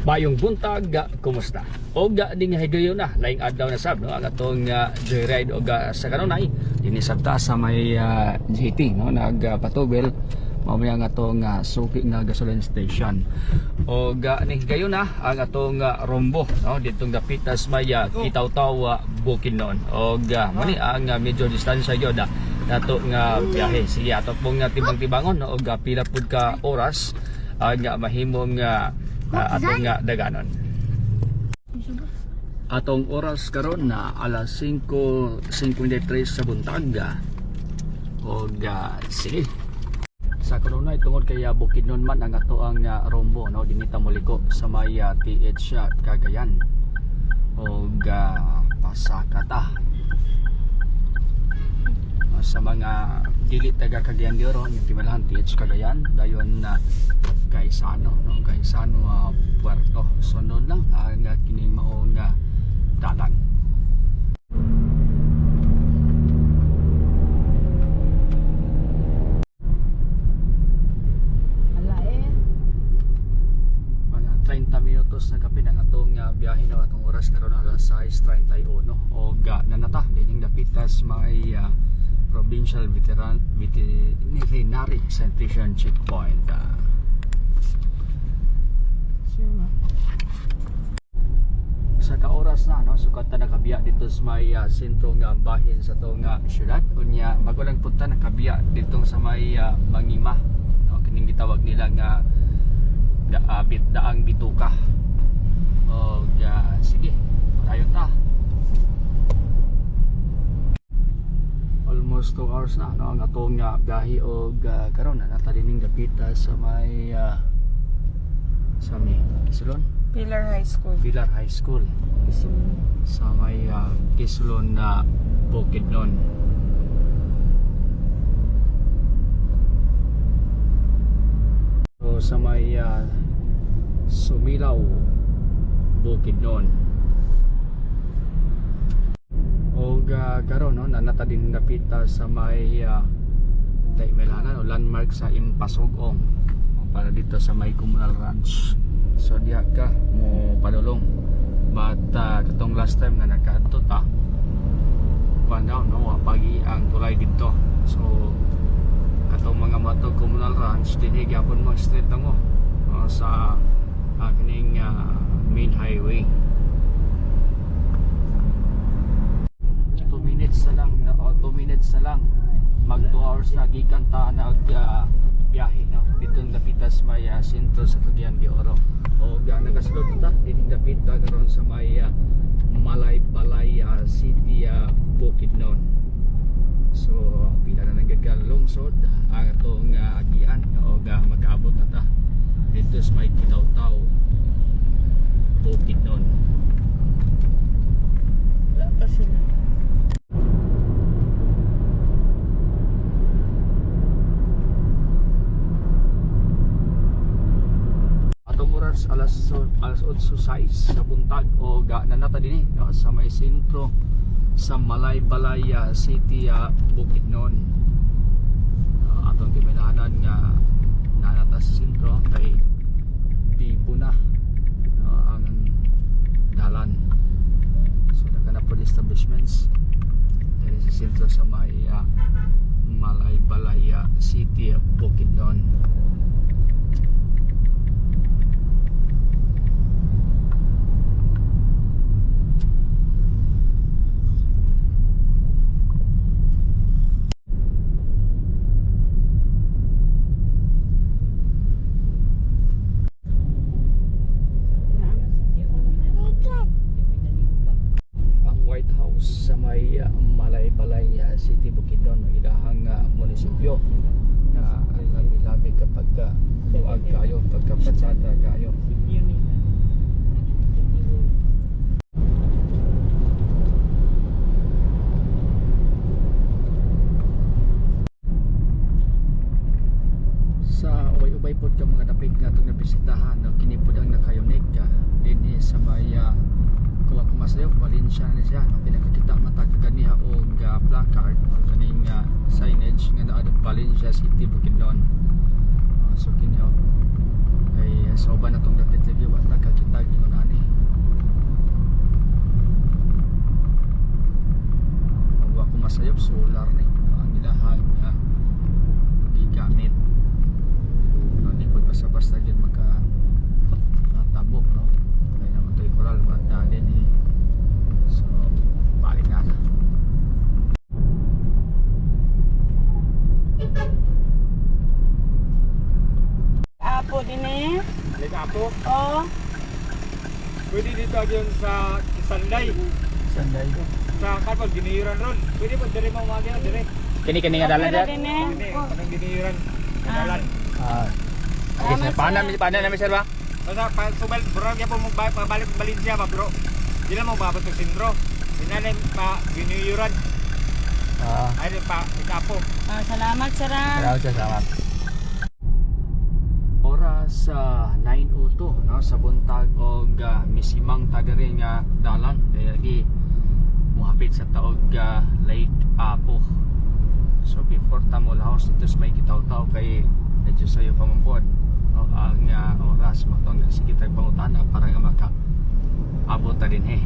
Mayong buntag, kumusta? Og ding higayon na, laing adlaw na sab, no, ang atong joyride og sa kanunay dinhi sabta sa may GT, no, nagpatubel mao man ang atong suki nga gasoline station. Og ning higayon na ang atong rombo, no, ditong dapitas may Kitaw-taw, Bukidnon. Og mo ni ang medyo distansya gyud nato nga biyahe. Sige, ato pong timbang-timbangon, no, og pila pud ka oras ang mahimong atong daganon. Atong oras karon na alas 5:53 sa buntag. Og sige. Sa kanunay tungod kay Bukidnon man ang ato ang rombo, no, dinhi ta moliko sa may TH Cagayan. Og pasaka ta. Sa mga dili taga Cagayan de Oro, yung timalahan TH Cagayan, dayon na Gaisano, no, Gaisano Puerto. So noon lang ang kining maong dalan. Ala eh. Mga 30 minutos na kapin ang atong biyahe, no, atong oras karon alas 6:31 og nanata dining dapitas may Provincial Veteran Veterinary Sanitation Checkpoint. Sure ma. Sa ka oras na, no, sukat ta nakabiya dito sa may sentro nga bahin sa atong syudad. Unya bago lang punta nakabiya dito sa may Mangima, no, kining gitawag nila nga daang bituka. Og sige, tayo ta. Almost 2 hours na, no, ang atong biyahe og karon na nata dining dapita sa may sa may Kisulon. Pilar High School. Pilar High School sa may Kisulon na Bukidnon. So sa may Sumilaw, Bukidnon. Og karon, no, nanata din napita sa may Taimelanan o landmark sa Impasugong o, para dito sa may Communal Ranch. So diha ka mo padulong. But katong last time nga nakaadto ta, kuan daw, no, wa pagi ang tulay dito. So katong mga matog Communal Ranch dinhi gyapon mo, straight na mo sa kining main highway. 2 minutes na lang na, o 2 minutes na lang mag 2 hours na gikan ta nag biyahe, no, dito dapitas may sentro sa Cagayan de Oro. O nagasulod ta dinhi dapita karon sa may Malaybalay City, Bukidnon. So pila na lang gid ka lungsod ang atong agian og makaabot na ta dito sa may Kitaw-taw, Bukidnon. Wala pa sila. Atong oras alas 8:06 sa buntag o ga nanata dinhi, no, sa may sentro sa Malaybalay City, Bukidnon. Atong timilahanan nga nanata sa sentro kay bibo na, no, ang dalan. So daghan na po establishments diri sa sentro sa may Malaybalay City, Bukidnon. Ang White House sa may Malaybalay City, Bukidnon, ang ilahang munisipyo na labi-labi kapag buag kayo, pagkapatsada kayo. Sa ubay-ubay pod ka mga dapit nga atong nabisitahan, no, kini pod ang naka-unique dinhi sa may kuwa kumasayo Valencia ni siya, no, pinakakita mata kaganiha og placard or kaning signage nga naa Valencia City, Bukidnon. So kini oh, kay sa uban atong dapit lagi wa ta kakita. Apo? Pwede dito agyon sa Sanday. Sanday. Sa kapag giniyuran ron. Pwede po dire mo mga dire. Kini kini nga dalan Okay ra sir. din eh. Kini kanang giniyuran. Dalan. Ah. Okay, sir. Paano namin sir ba? Basta pa subal bro kaya po mo pabalik Valencia ba bro. Di lang mo maabot og sentro. Sinanay pa giniyuran. Ah. Ay pa ikapo. Ah, salamat sir ah. Salamat sir, salamat. Oras sa 9:02 no sa buntag og misimang ta diri nga dalan kay lagi muhapit sa taog Lake Apo. So before ta mo lahos dito sa may Kitaw-taw kay medyo sayo pa man pod no ang oras mo tong sige tag pangutana para nga maka abot ta din eh.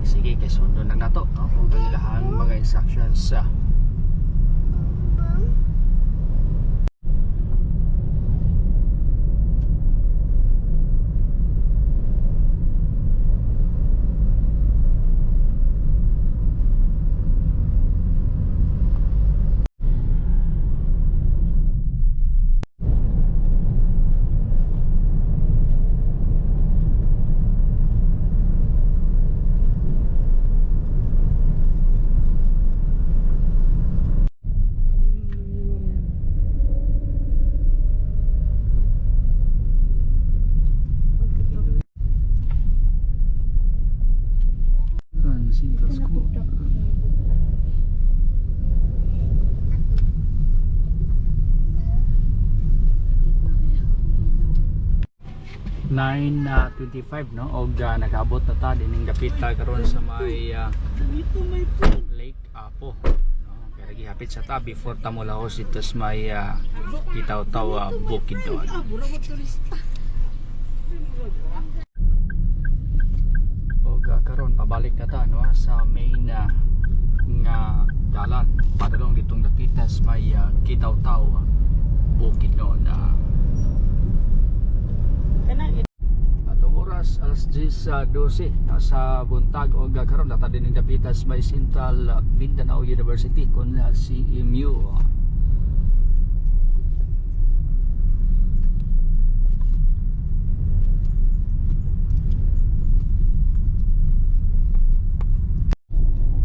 Sige kay sundon lang nato no ug ang ilahang mga instructions sa. Central School. 9:25 no og nag-abot na ta dining dapit ta karon sa may Lake Apo no kaya gihapit sa ta before ta molahos dito sa may Kitaw-taw Bukidnon. Og karon pabalik na ta no sa main nga dalan padulong ditong dapita sa may Kitaw-taw Bukidnon. Kana Atong oras alas 10:12 no, sa buntag og karon nata dining dapita sa may Central Mindanao University kun CMU.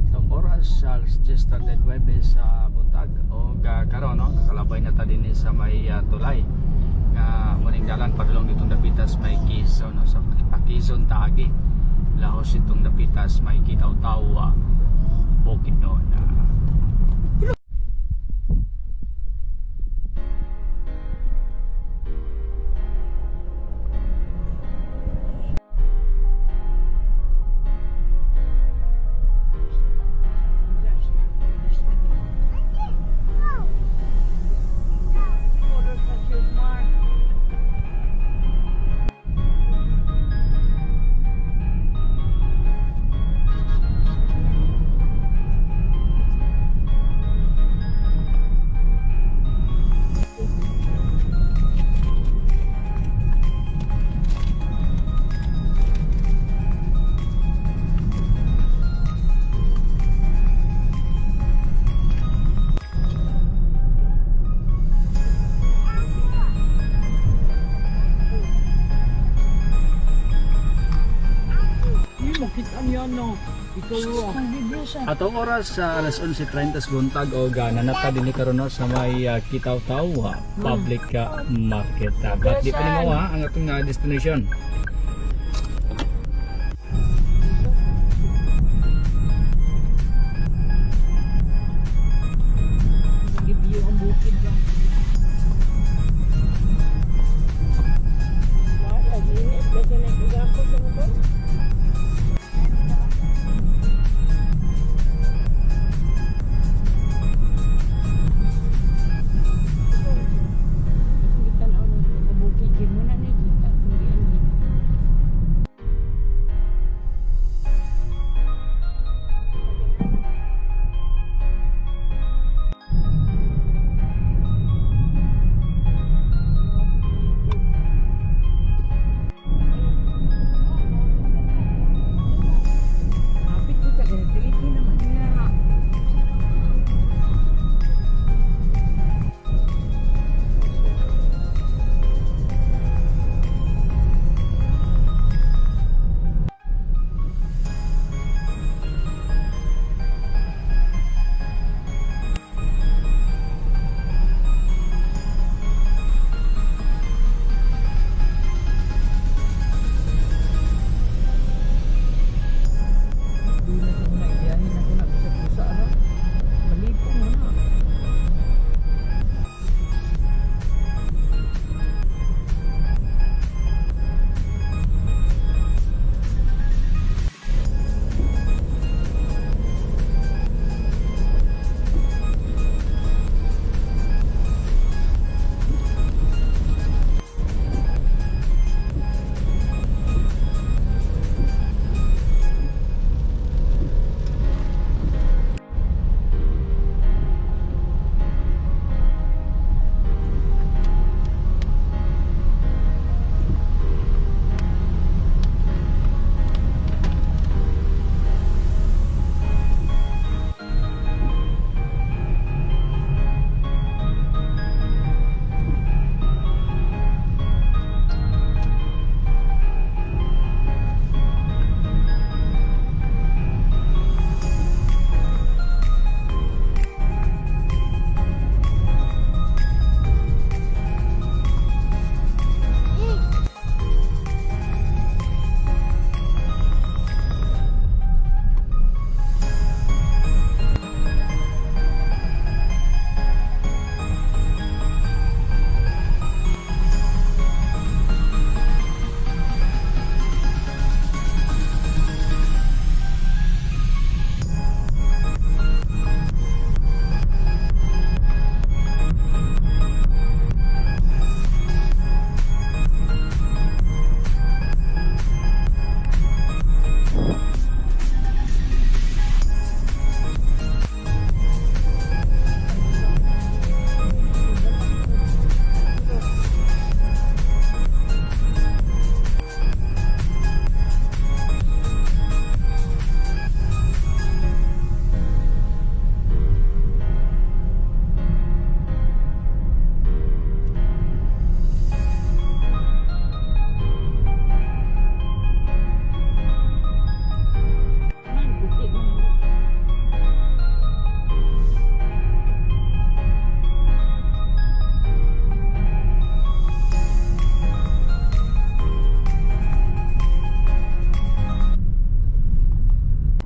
Atong oras alas 10:39 sa buntag og karon no nakalabay na ta dinhi sa may tulay nga muning dalan padulong ditong dapitas may Quezon no, sa pa Quezon taagi lahos itong dapitas may Kitaw-taw Bukidnon. Order sa Shugmar. Atong oras sa alas 11:30 sa buntag og nanata dinhi karon no, sa may Kitaw-taw Public Market. But di pa ni mo ang atong destination. Give you ang bukid ba? Lagi lagi nag-igako sa motor. Gitan-aw na bukid gid mo na ni kita hindi ani.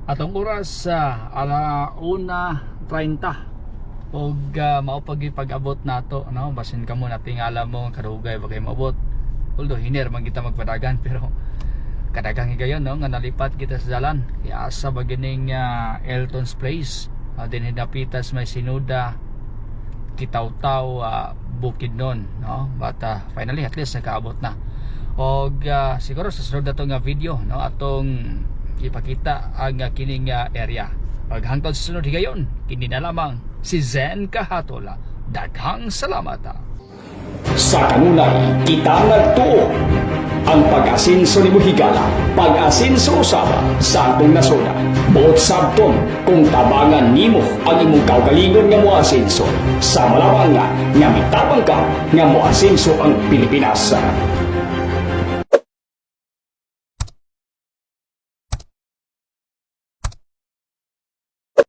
Atong oras sa 1:30 og mao pag pag-abot nato, no? Basin kamo natingala mo kadugay ba kay moabot, although hiner man kita magpadagan, pero kadaghang higayon, no, nga nalipat kita sa dalan kay asa ba gining Elton's Place dinhi dapitas may Sinuda, Kitaw-taw, Bukidnon, no? But finally, at least nakaabot na. Og siguro sa sunod nato nga video, no, atong ipakita ang kining area. Pag hangtod sa sunod higayon, kini na lamang si Zen Kahatola. Daghang salamat. Sa kanunay, kita nagtuo. Ang pag-asinso ni Buhigala, pag-asinso usaba sa atong nasoda. Buot sabton kung tabangan nimo ang imong kaugalingon nga moasinso. Sa malamang nga, nga mitabang ka nga moasinso ang Pilipinas.